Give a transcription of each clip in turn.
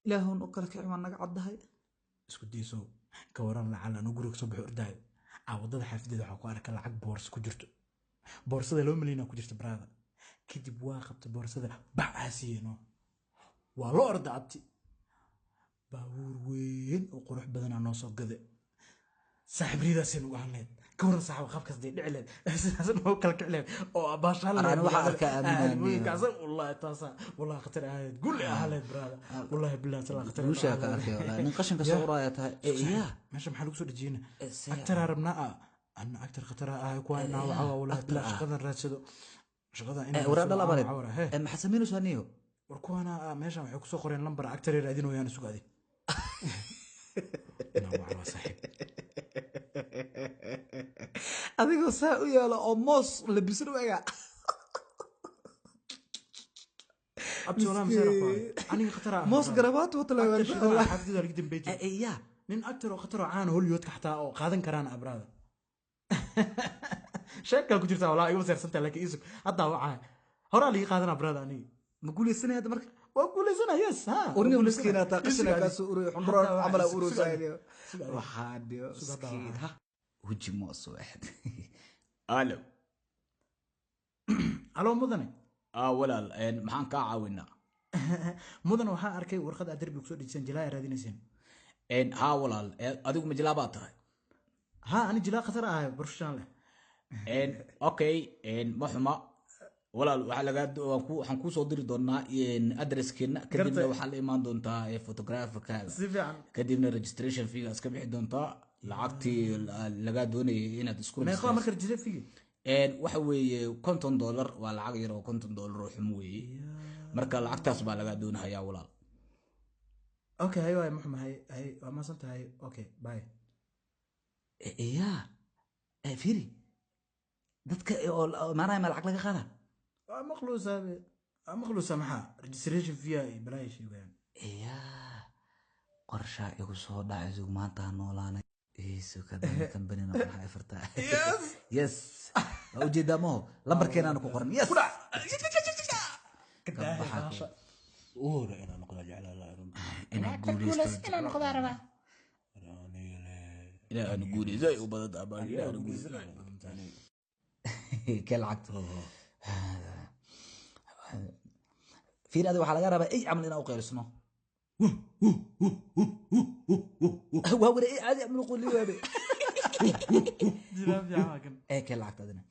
Ilaahun u kala kici, waa naga caddahay. Isku dayso ka waran lacal anuu guriga kasoo baxo ordaayo aa wadada xaafadeeda, waxaa ku arka lacag boorso ku jirto, boorsada 2 milyan ku jirta, brother. Kadib waa qabta boorsada, bac aa siiyeno, waa loo orda. Abti, baabuur weyn oo qurux badanaa noo soo gade. Saaxiib, ridaasay nugu ahaan lahayd. Ka waran, saaxiib, qaabkaas day dhici lahayd, sidaas noo kala kici lahayd oo baashaan. Ani waxaa arkaa aaminaa. Wallahi taasa, wallahi khatar ahayd, gulli ahaan lahayd, brother. Wallahi billahi talaa khatar. Guushaa ka arkay wallahi, nin qashinka soo uraya tahay. Ya. Meesha maxaa lagu soo dhejiyena? Actoraa rabnaa ah, anna actor khatara ahay kuwa inaa waxaa, wallahi billah, shaqadan raadsado, shaqadan inaa waraa dhal abareed. Maxaa samaynaysaa niyo? War kuwana meeshan waxay kusoo qoreen lambar actor raadinayaan. Sugaadi waa saaxiib. Adigoo saa u yaalo oo moos labisan u ega. Abti, walaa maseera ku aniga khatara. Moos garabaat wata la. Xaafidada laga dambeeyay. Ya. Nin actor oo khatar oo caan Hollywoodka xataa oo qaadan karaan abraada sheekaa ku jirtaa. Walaa igu seersantaa, laakiin isug haddaa wacaa horaa liga qaadanaa, brother, aniga. Ma guuleysanaya hadda marka? Waa guuleysana, yes ha. Warni miskiina taa, qashina kaasoo ururiyo, xunduraan camal aa urursayo. Waxaa dhiyo miskiin ha weji moos waaxid. Alo. Alo, mudane. Walaal, maxaan kaa caawinaa? Mudane, waxaa arkay warqad aad derbiga kusoo dhejisan, jilaa ay raadinayseen. Haa walaal, adigu ma jilaa baa tahay? Ha, ani jilaa khatar ahay, professional leh. Okay, ma xuma walaal, waxaa lagaa waxaan kuusoo diri doonaa addresskeenna, kadibna waxaa la imaan doontaa photographerkaaga. Si fiican. Kadibna registration feega iska bixi doontaa, lacagtii lagaa doonayay inaad isku Meeqa marka registration fee? Waxa weeye $50, waa lacag yar oo $50 oo xum weeye. Marka lacagtaas baa lagaa doonahayaa, walaal. Okay, hay waay, muxum, hay hay, waa maasan tahay. Okay, bye. Ya, fiiri dadka oo maanaha ma lacag laga qaada? Waa maqluusa, waa maqluusa. Maxaa registration fee ay balaayo sheegayaan? Ya, qorshaa igu soo dhacay. Sug, maanta noolaanay iisu company noqon afarta. Yes, waa ujeedaa maho, lambarkeenaana ku qoran. Yes. Uura inaan noqdaa jeclaa lahaa runtii. Inaan guuleysto. Inaan noqdaa rabaa. Aniga le. Ilaahanu guuleyso ay u badan tahay, ilaahanu guuleyso. Kee lacagta fiir, adiga waxaa laga rabaa ey camal inaa u qaylisno. Waa wara ey caadi camal u quli waabe. Jilaa fiican waa kan. Ee, kee lacagta adina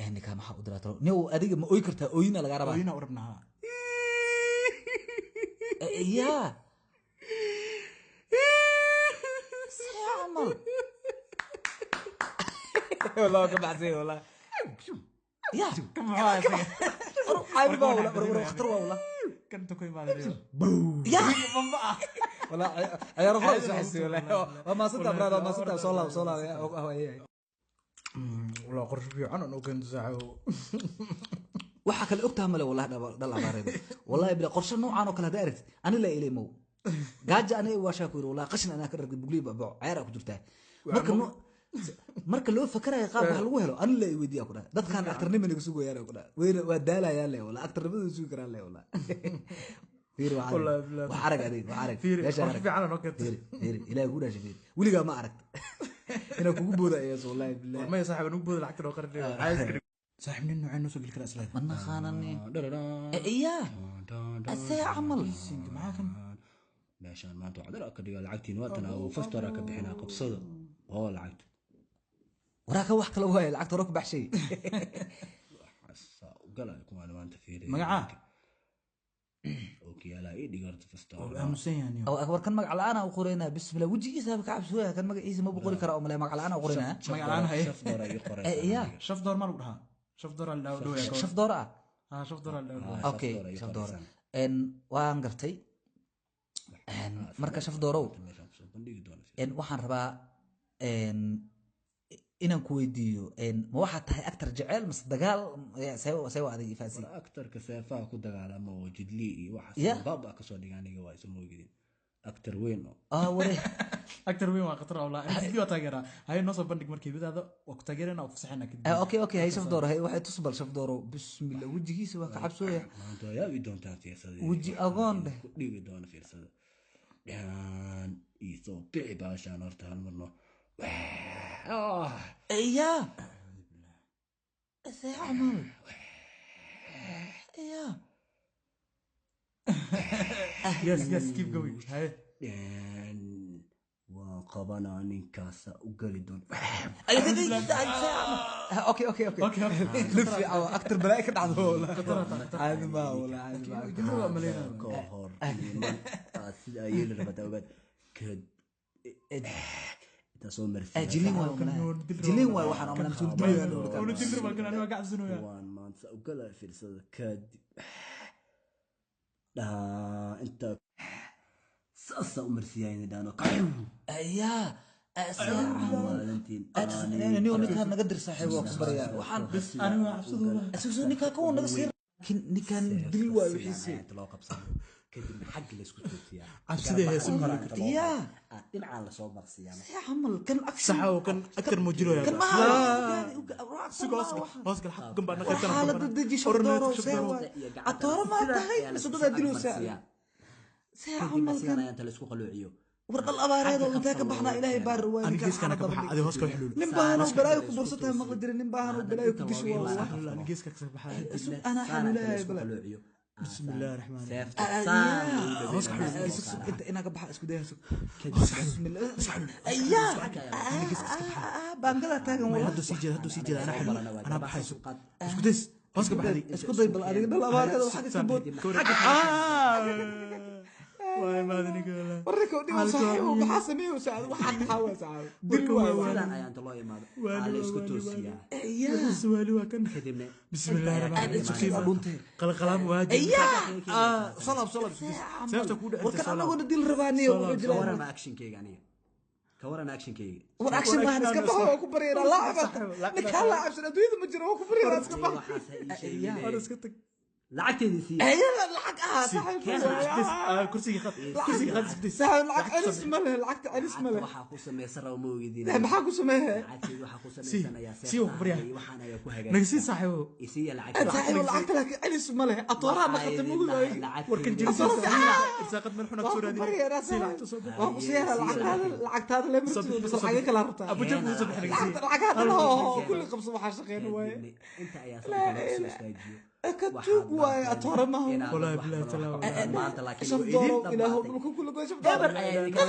ee ninkaa maxaa u diraa talo? Nin adiga ma oy kartaa? Ooyina lagaa rabaa. Ooyina u rabnaa. Ya, see camal والله ka baxsay والله. Ya. Kan muxuu ahaa isaga? Caadi baa wala war, khatar waa wallah. Kan inta ku imaaday. Ya والله ciyaaro hore soo xisay والله. Waa maasanta, brother, waa maasanta. Soo laab, soo laab. Wallah qorshe fiican oo keento, saaxiibo. Waxaa kale ogtaha male wallahi, dhal abaareed wallahi bila qorshe noocan oo kale haddaa aragtid ani la ilaymow gaaja ani waashaa ku yiri wallahi qashin anaa ka dhargay bugliy babo ciyaar ku jirtaa. Marka marka loo fakarayo qaab wax lagu helo, ani la weydiiyaa ku dhahay dadkan actornimo naga sugayaan ku dhahay weyna waa daalayaan le wallahi, actornimada sugi karaan le wallahi. Fiiri wax Wallahi billahi. Wax arag adiga, wax arag. Fiiri, Meesha qorshe arag. fiican oo noo keento. Fiiri, fiiri, ilaahay kugu dhaashay, fiiri, weligaa ma aragta inaa kugu booda ayaas wallahi billahi. Maya saaxiib, nugu booda lacagta noo qarin. Saaxiib, nin noocee noo soo geli karaa islaada? Ma naqaanani ya asee camal. Maxaa kan? Meeshaan maanta waxaad ka dhigaa lacagtiin waatan oo fastora ka bixinaa, qabsada oo lacagta. Waraa ka wax kale waaya, lacagta hore ku baxshay. Xasaa u galaya kuwaan maanta, fiiri. Magacaa? Ookiyaalaha ii dhiga horta fastora. Waa aamusan yahay. War kan magac la'aan u qoraynaa. Bismillah, wejigiisa ka cabsooya. Kan magaciisa ma qori karaa oo malay magac la'aan u qoraynaa. Magac la'aan haye. Shaf doora ii qoraysaa. Ya. Shaf door ma lagu dhahaa? Shaf door la dhaw dhaw. Shaf doora ah. Ha, shaf door la dhaw. Ah, Okay. shaf doora ii Shaf doora. qoraysaa. Waan gartay. Marka shaf doorow, Meeshaan kusoo bandhigi doona. Waxaan rabaa inaan ku weydiiyo, ma waxaad tahay actor jecel mise dagaal? See waa adiga ifaasi? War actorka seefaha ku dagaalama oo jidli iyo Yeah. waxaas baaba kasoo dhiga aniga, waa isma ogidin. Actor weyn oo Ware Actor weyn waa khatar walaa. Aniga waa taageeraa. Haye, noo soo bandhig markii hibadaada, waa ku taageerana, waa ku fasaxayna kadib. Okay, hay Shafdooro, hay waxay tus bal Shafdooro. Bismillah, wejigiisa waa ka cabsooya. Maanta waa yaabi doontaan fiirsada. Weji agoon dheh. Ku dhigi doona fiirsada. Dhaan ii soo bici baashaan horta hal marno. Ya see camal ya. Yes, keep going, haye. Dhaan waan qabanaa, ninkaasa u geli doona. Okay. Okay. Lifi actor balaa ka dhacdo walaa, caadi ma walaa, caadi ma. Dib waa malaynaa. Ka hor niman aad sida ay yeeli rabata ogaad ka intaa soo marsiya. Jilin waay, jilin waay, waxaan amalaa masuul dilaya. Una dil rabaa kan, aniga waa ka cabsanooyaa. Waan maanta u galaa fiirsada, kadib dhaa intaa saasa u marsiyayn dhaano. Ya Maalintiin ninkaan naga dir saaxiib, waa ku baryaa waxaan. Aniga waa cabsadooda. Asugu ninkaan kuwa naga sii, laakiin ninkaan dil waay wixiisi. Inta loo qabsado kadibna xagga laysku tootiyaa. Cabsidee heesa ma heli karto. Ya dhinacaan lasoo marsiyaa. See camal kan action. Saxa oo kan actor muujinaya. Kan maaha. Sugo, hoos gal, xaq gambaana qaybtana. Xaalada deji Shafdooro, see waay, atooro maa tahay mise dadaa dilowsaa? See kadibna camal sidan kan ayaa inta laysku qalloociyo. War dhal abaareed oo intee ka baxnaa, ilaahay baar waay. Aniga geeskana ka baxa, adi hoos ka xuluul. Nin baahan oo balaayo ku bursan tahay maqli jiray, nin baahan oo balaayo ku disho waa wax. Aniga geeska ka baxaya. Anaa xanuunahay bala. بسم الله الرحمن الرحيم. Hoos ka xuluul, inta inaa ka baxa isku daya, sug. Bismillah, ayaa baangada taagan wallah. Hadduu sii jeeda, hadduu sii jeeda, anaa xuluul, anaa baxay, sug, isku days, hoos ka baxday. Isku day bal adiga, dhal abaareed oo xagga iska bood. Waay maadaniga walaa. Warka dhigo saaxiib, maxaa sameeyo saacad waxaan, maxaa waa saacad dil waay. Sidan ayaa inta loo imaado aa la isku toosiyaa. Ayaa Suwaali waa kan. Kadibna بسم الله الرحمن الرحيم. dhuntay. qalqalaam waajib. Ayaa Salaab, salaab, seefta ku dhacay. Warkan anaguna dil rabaaniyo wuxuu ka jiraa. warama actionkayga, aniga ka waran actionkayga. War action maahan, iska baxo, waa ku baryayna laacib, ninkaa laacibsan adduunyada ma jiro, waa ku baryayna iska bax. Waxaas ha ii sheegine. Iska tag. Lacagteedii siiya. Ayada lacag ah saaxiib. Kursigii qad, kursigii qad, isku days. Saaxiib, lacag celis ma leh, lacagta celis ma leh. Waxaa ku samaysan raba ma ogidin. Maxaa ku sameeye? Lacagteedi waxaa ku samaysanayaa Sii, waa ku baryaa. seefta waxaan ayaa ku Naga sii hagaajisa. saaxiibo. Isiiya lacagteeda. Saaxiib, lacagta laakiin celis ma leh, atooraha naqata mugud. Warkan jirin irsaaqad meel xun aad Waa soo ku raadinay. baryaynaa Sii saaxiib. lacagta soo bixi. Waa ku siyaara lacagtaada, lacagtaada le martido bas, lacaga kala rabtaa. Abu Jabal soo bixi, naga sii. Lacagta lacagaha dhan oo kulli qabso, waxaa shaqeyna waaye. Kadibna inta ayaa sanka loo soo istaajiyo. Ka tuug waaye, atoore maaha. Inaad Wallaahi wax billahi badan taala. wax qabataan maanta, laakiin Shaf waa idin dooro ilaahow dhammaatay. dhulka kula goy Shaf dooro. Gabar ayaa idinka